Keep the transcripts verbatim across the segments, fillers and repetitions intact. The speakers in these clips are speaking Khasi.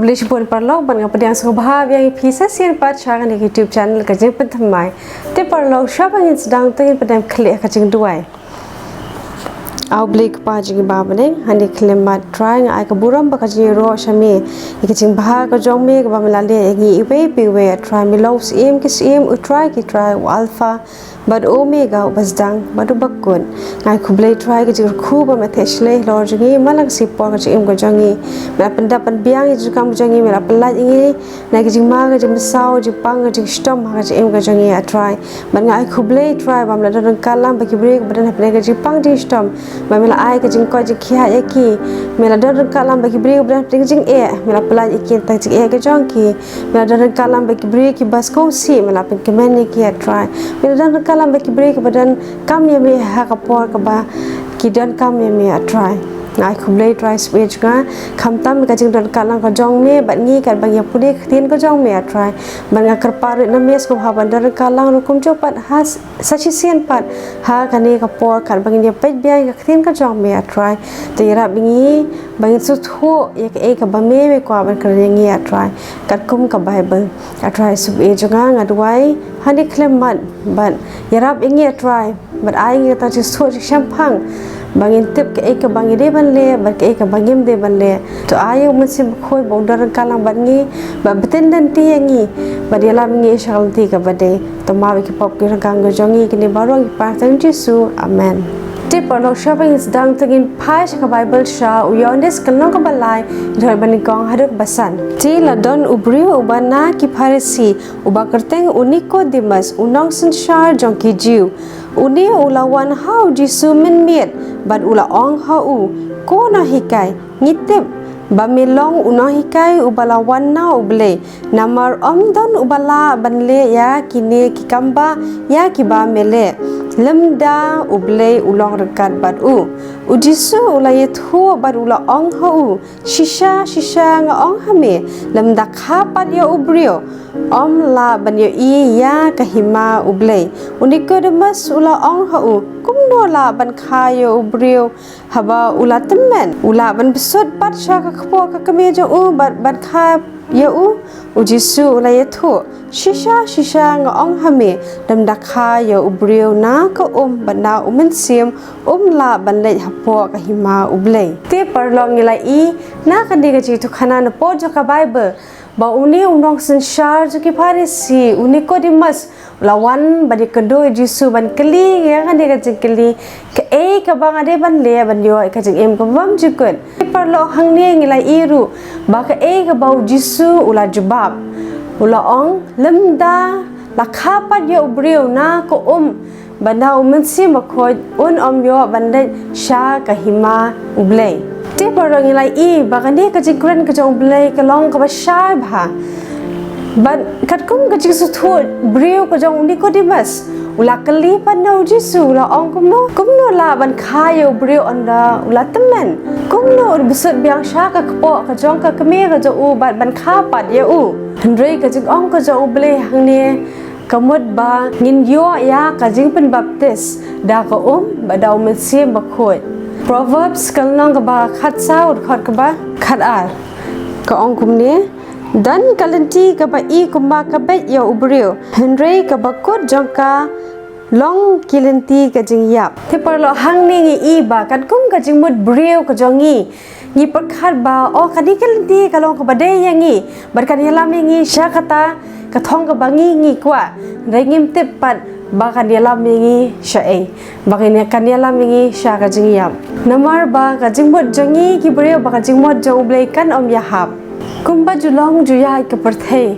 Khublei shibun paralok, bad nga pdiang sngewbha biang ïa phi sa shisien pat sha kane ka YouTube channel Ka Jingpynthymmai. Te paralok, shuwa ba ngin sdang, to ngin pdiang khleh ha ka jingduwai. A U Blei Kpa jong ngi ba ha bneng, hangne khlem mat Trai, nga ai ka burom bad ka jingïaroh sha me ïa ka jingbha ka jong me kaba me la leh ïa ngi iwei pa iwei, A Trai. Me long u Syiem ki syiem, u Trai ki trai, u Alpha bad Omega, uba sdang bad uba kut. Nga ai khublei Trai ka jingkyrkhu ba me theh shlei halor jong ngi man la ka sngi por ka jingim ka jong ngi. Me la pyndap pynbiang ïa ka jingkam jong ngi, me la pyllait ïa ngi na ka jingma ka jingmynsaw, jingpang ka jingshitom ha ka jingim ka jong ngi, A Trai. Bad nga ai khublei Trai ba me la don ryngkat lang bad ki briew kiba don hapdeng ka jingpang jingshitom. Ba me la ai ka jingkoit jingkhiah ïa ki. Me la don ryngkat lang bad ki briew kiba don hapdeng ka jingeh, me la pyllait ïa ki na ka jingeh ka jong ki. Me la don ryngkat lang bad ki briew kiba sngewsih, me la pynkmen ïa ki, A Trai. Me la don ryngkat lang bad ki briew kiba donkam ïa me ha ka por kaba ki donkam ïa me, A Trai. Nga ai khublei Trai Syiem jong nga, khamtam ka jingdonkam lang ka jong me bad ngi katba ngi ïa pule ka ktien ka jong me, A Trai. Bad nga kyrpad ruh na me sngewbha ban don ryngkat lang ruh kumjuh pat ha s- sa shisien pat ha kane ka por katba ngin ïa peit biang ïa ka ktien ka jong me, A Trai. To ïarap ïa ngi ba ngin sngewthuh ïa kaei kaba me, me kwah ban kren ïa ngi, A Trai. Katkum ka Baibl, A Trai Syiem jong nga, nga duwai hangne khlem mat, bad ïarap ïa ngi, A Trai, bad ai ngi kata ka jingsngewthuh jingshemphang ba ngin tip kaei kaba ngi dei ban leh bad kaei kaba ngim dei ban leh. To ai ïa u Mynsiem Bakhuid ba un don ryngkat lang bad ngi, bad pyntip lynti ïa ngi, bad ïalam ïa ngi sha ka lynti kaba dei. To map ïa ki pop ki ryngkang ka jong ngi. Kine baroh ngi pan ha ka kyrteng u Jisu. Amen. Te paralok, shuwa ba ngin sdang, to ngin phai sha ka Baibl, sha u Ïoannis ka lynnong kaba lai, dkhot ba nyngkong haduh kaba san. Te la don u briew uba na ki Pharisi, uba kyrteng u Nikodemus, u nongsynshar jong ki Jiw. Une u la wan ha u Jisu mynmiet bad u la ong ha u, Ko Nonghikai, ngi tip ba me long u nonghikai uba la wan na U Blei, namar ym don uba lah ban leh ïa kine ki kam ba ïa kiba me leh lymda U Blei u long ryngkat bad u. U Jisu u la ïathuh bad u la ong ha u, Shisha shisha nga ong ha me, lymda kha pat ïa u briew, ym lah ban ïohi ïa ka hima U Blei. U Nikodemus u la ong ha u, Kumno lah ban kha ïa u briew haba u la tymmen? U lah ban bsut pat sha ka kpoh ka kmie jong u bad ban kha ïa u? U Jisu u la ïathuh, Shisha shisha nga ong ha me, lymda kha ïa u briew na ka um bad na u mynsiem, um lah ban leit hapoh ka hima U Blei. Te paralok, ngi la ïohi na kane ka jingïathuhkhana napoh jong ka Baibl ba une u nongsynshar jong ki Pharisi, u Nikodemus, u la wan ban ïakynduh ïa u Jisu, ban kylli ïa kane ka jingkylli, Kaei kaba nga dei ban leh ban ïoh ïa ka jingim kaba bymjukut? Te paralok, hangne ngi la ïohi ruh ba kaei kaba u Jisu u la jubab. U la ong, Lymda la kha pat ïa u briew na ka um bad na u Mynsiem Bakhuid, un ym ïoh ban leit sha ka hima U Blei. Te paralok, ngi la ïohi ba kane ka jingkren ka jong U Blei ka long kaba shai bha. Bad katkum ka jingsngewthuh briew ka jong u Nikodemus, u la kylli pat na u Jisu, u la ong, Kumno, kumno lah ban kha ïa u briew ynda u la tymmen? Kumno un bsut biang sha ka kpoh ka jong ka kmie ka jong u bad ban kha pat ïa u? Hynrei ka jingong ka jong U Blei hangne ka mut ba ngin ïoh ïa ka jingpynbaptis da ka um bad da u Mynsiem Bakhuid. Proverbs ka lynnong kaba khatsaw, dkhot kaba khatar, ka ong kumne, Don ka lynti kaba i kumba ka beit ïa u briew, hynrei kaba kut jong ka long ki lynti ka jingïap. Te paralok, hangne ngi ïohi ba katkum ka jingmut briew ka jong ngi, ngi pyrkhat ba, o, kane ka lynti ka long kaba dei ïa ngi bad kan ïalam ïa ngi sha kata ka thong kaba ngi, ngi kwah. Hynrei ngim tip pat ba kan ïalam ïa ngi shaei, ba kan ïalam ïa ngi sha ka jingïap. Namar ba ka jingmut jong ngi ki briew bad ka jingmut jong U Blei kan ym ïahap. Kumba ju long ju ïaid ka pyrthei,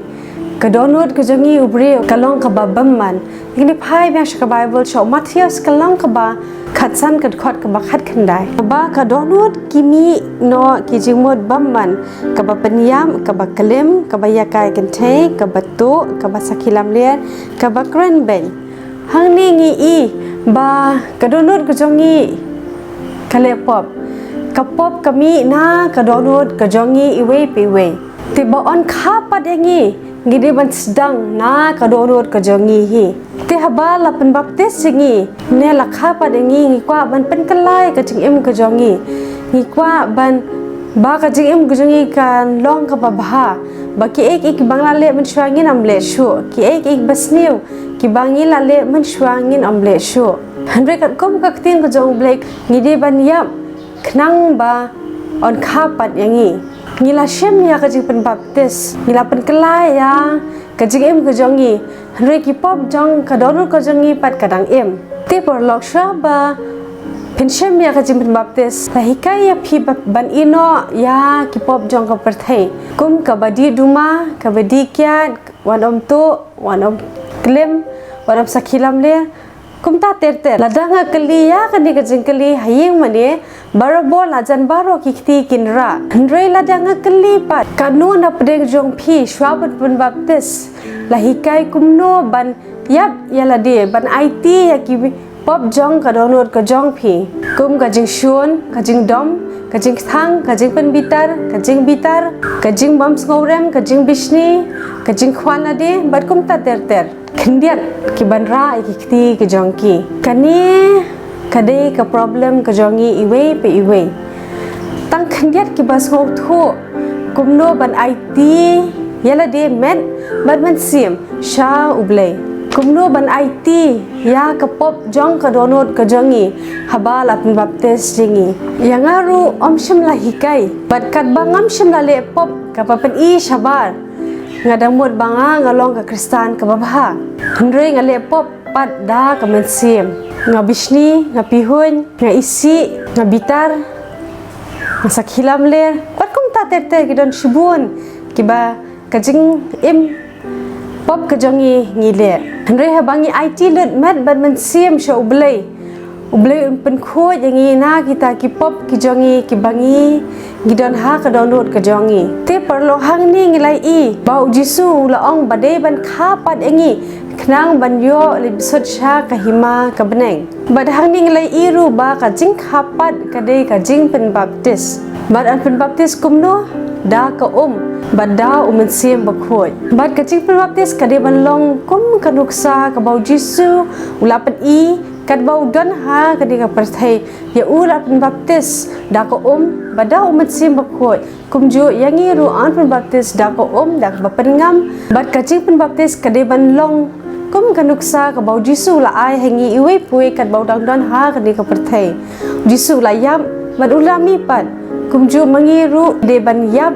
ka dohnud ka jong ngi u briew ka long kaba bymman. Ngin ïa phai biang sha ka Baibl, sha u Mathaios ka lynnong kaba khatsan, ka dkhot kaba khatkhyndai. Ba ka dohnud ki mih noh ki jingmut bymman, kaba pynïap, kaba klim, kaba ïakai kynthei, kaba tuh, kaba sakhi lamler, kaba kren beiñ. Hangne ngi ïohi ba ka dohnud ka jong ngi ka leh pop. Ka pop ka mih na ka dohnud ka jong ngi iwei pa iwei. Te ba yn kha pat ïa ngi, ngi dei ban sdang na ka dohnud ka jong ngi hi. Te haba la pynbaptis ïa ngi ne la kha pat ïa ngi, ngi kwah ban pynkylla ïa ka jingim ka jong ngi. Ngi kwah ban Ba ka jingim ka jong ngi kan long kaba bha. Ba kiei kiei kiba ngi la leh mynshuwa ngin ym leh shuh. Kiei kiei kiba sniew kiba ngi la leh mynshuwa ngin ym leh shuh. Hynrei katkum ka ktien ka jong U Blei ngi dei ban ïap khnang ba un kha pat ïa ngi. Ngi la shim ïa ka jingpynbaptis, ngi la pynkylla ïa ka jingim ka jong ngi. Hynrei ki pop jong ka dohnud ka jong ngi pat ka dang im. Te paralok, shuwa ba phin shim ïa ka jingpynbaptis, la hikai ïa phi ba, ban ïehnoh ïa ki pop jong ka pyrthei, kum kaba dih duma, kaba dih kiad, wat ym tuh, wat ym klim, wat ym sakhi lamler. Kumta ter ter. Lada nga kylli ïa kane ka jingkylli ha ïing mane, barabor la jan baroh ki kti kin rah. Hynrei lada nga kylli pat, katno na pdeng jong phi shuwa ban pynbaptis, la hikai kumno ban ïap ïa lade, ban aiti ïa ki pop jong ka dohnud ka jong phi, kum ka jingshun, ka jingdom, ka jingkthang, ka jingpynbitar, ka jingbitar, ka jingbym sngewrem, ka jingbishni, ka jingkhwan lade, bad kumta ter ter. Khyndiat ki ban rah ïa ki kti ki jong ki. Kane ka dei ka problem ka jong ngi iwei pa iwei. Tang khyndiat ki ba sngewthuh kumno ban aiti ïa lade met bad mynsiem sha U Blei. Kumno ban aiti ïa ka pop jong ka dohnud ka jong ngi haba la pynbaptis jong ngi. Ïa nga ruh ym shym la hikai. Bad katba ngam shym la leh pop kaba pyni shabar, nga dang mut ba nga nga long ka Khristan kaba bha. Hynrei nga leh pop pat da ka mynsiem. Nga bishni, nga pihuiñ, nga isih, nga bitar, nga sakhi lamler. Bad kumta ter ter, ki don shibun kiba ka jingim pop ka jong ngi ngi leh. Hynrei haba ngi aiti lut met bad mynsiem sha U Blei, U Blei un pynkhuid ïa ngi na kita ki pop ki jong ngi kiba ngi ngi don ha ka dohnud ka jong ngi. Te paralok, hangne ngi la ïohi ba U Jisu u la ong ba dei ban kha pat ïa ngi khnang ban ïoh leit bsut sha ka hima ka bneng. Bad hangne ngi la ïohi ruh ba ka jingkha pat ka dei ka jingpynbaptis. Bad yn pynbaptis kumno? Da ka um bad da U Mynsiem Bakhuid. Bad ka jingpynbaptis ka dei ban long kum ka nuksa kaba U Jisu u la pyni katba u don ha kane ka pyrthei. Ïa u la pynbaptis da ka um bad da U Mynsiem Bakhuid. Kumjuh ïa ngi ruh yn pynbaptis da ka um, da kaba pynngam. Bad ka jingpynbaptis ka dei ban long kum ka nuksa kaba U Jisu u la ai ha ngi iwei pa iwei katba u dang don ha kane ka pyrthei. U Jisu u la ïap bad u la mih pat. Kumjuh ma ngi ruh dei ban ïap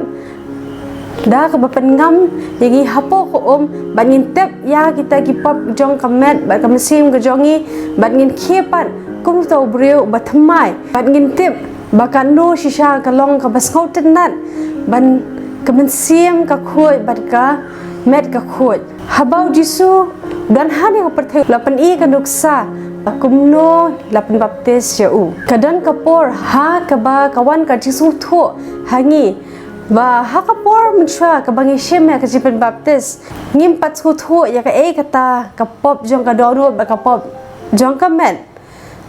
da kaba pynngam ïa ngi hapoh ka um, bad ngin tip ïa kita ki pop jong ka met bad ka mynsiem ka jong ngi, bad ngin khie pat kum uta u briew ba thymmai, bad ngin tip ba kano shisha ka long kaba sngewtynnat ban ka mynsiem ka khuid bad ka met ka khuid. Haba U Jisu u don hangne ha ka pyrthei u la pyni ka nuksa ba kumno la pynbaptis ïa u. Ka don ka por ha kaba ka wan ka jingsngewthuh ha ngi ba ha ka por mynshuwa kaba ngi shim ïa ka jingpynbaptis, ngim pat sngewthuh ïa kaei kata ka pop jong ka dohnud bad ka pop jong ka met.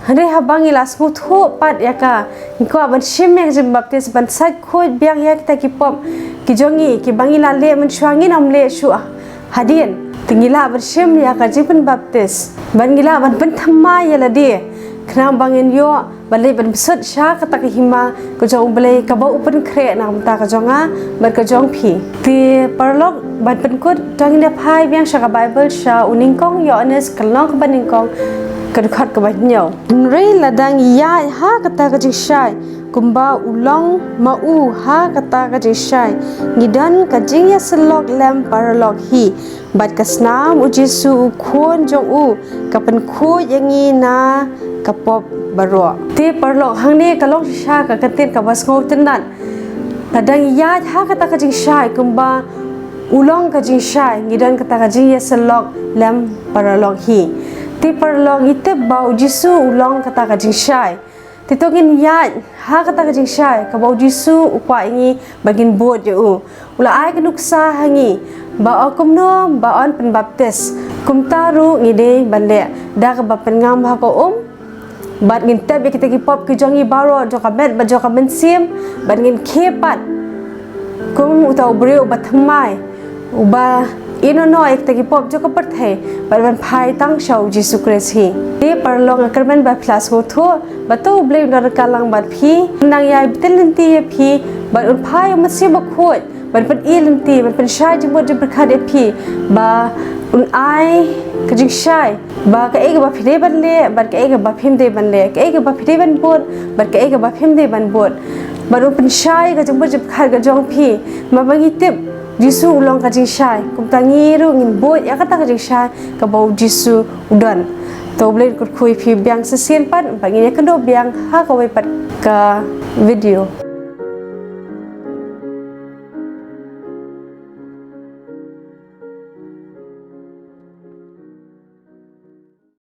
Hynrei haba ngi la sngewthuh pat ïa ka, ngi kwah ban shim ïa ka jingpynbaptis ban sait khuid biang ïa kita ki pop ki jong ngi kiba ngi la leh mynshuwa ngin ym leh shuh hadien. Te ngi lah ban shim ïa ka jingpynbaptis bad ngi lah ban pynthymmai ïa lade khnang ba ngin ïoh ban leit ban bsut sha kata ka hima ka jong U Blei kaba u pynkhreh na ka bynta ka jong nga bad ka jong phi. Te paralok, ban pynkut, to ngin ïa phai biang sha ka Baibl, sha u nyngkong Ïoannis ka lynnong kaba nyngkong, ka dkhot kaba hynñiew. Hynrei lada ngi ïaid ha kata ka jingshai kumba u long ma u ha kata ka jingshai, ngi don ka jingïasyllok lem paralok hi. Bad ka snam U Jisu U Khun jong u ka pynkhuid ïa ngi na ka pop baroh. Te paralok, hangne ka long shisha ka ktien kaba sngewtynnat. Lada ngi ïaid ha kata ka jingshai kumba u long ka jingshai, ngi don kata ka jingïasyllok lem paralok hi. Te paralok, ngi tip ba U Jisu u long kata ka jingshai. Te to ngin ïaid ha kata ka jingshai kaba U Jisu u kwah ïa ngi ba ngin bud ïa u. U la ai ka nuksa ha ngi ba kumno ba yn pynbaptis. Kumta ruh ngi dei ban leh da kaba pynngam ha ka um. Bad ngin tep ïa kita ki pop ki jong ngi baroh, jong ka met bad jong ka mynsiem, bad ngin khie pat kum uta u briew uba thymmai, uba ïehnoh ïa kita ki pop jong ka pyrthei bad ban phai tang sha U Jisu Khrist hi. Te paralok, nga kyrmen ba phi la sngewthuh ba to U Blei un nang ryngkat lang bad phi, un nang ïai btin lynti ïa phi Bad un phai ïa u Mynsiem Bakhuid ban pyni lynti, ban pynshai jingmut jingpyrkhat ïa phi, ba un ai ka jingshai ba kaei kaba phi dei ban leh bad kaei kaba phim dei ban leh, kaei kaba phi dei ban bud bad kaei kaba phim dei ban bud. Bad un pynshai ka jingmut jingpyrkhat ka jong phi, namar ba ngi tip Jisu u long ka jingshai. Kumta ngi ruh ngin bud ïa kata ka jingshai kaba u Jisu u don. To U Blei un kyrkhu ïa phi biang shisien pat, bad ngin ïakynduh biang ha kawei pat ka video.